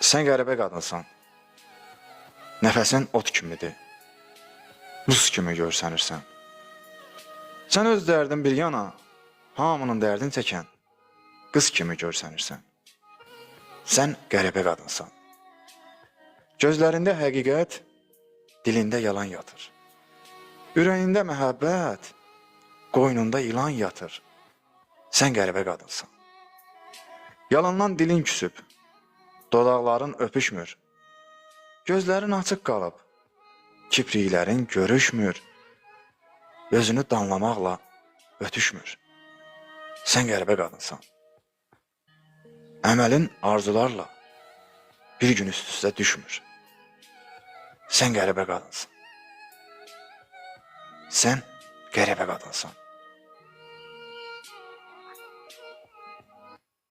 Sən qəribə qadınsan. Nəfəsin ot kimidir. Buz kimi görsənirsən. Sən öz dərdin bir yana, hamının dərdini çəkən qız kimi görsənirsən. Sən qəribə qadınsan. Gözlərində həqiqət, dilində yalan yatır. Ürəyində məhəbbət, qoynunda ilan yatır. Sən qəribə qadınsan. Yalandan dilin küsüb, dodaqların öpüşmür. Gözlərin açıq qalıb, kipriklərin görüşmür. Özünü danlamaqla ötüşmür. Sən qəribə qadınsan. Əməlin arzularla bir gün üst-üstə düşmür. Sən qəribə qadınsan. Sən qəribə qadınsan.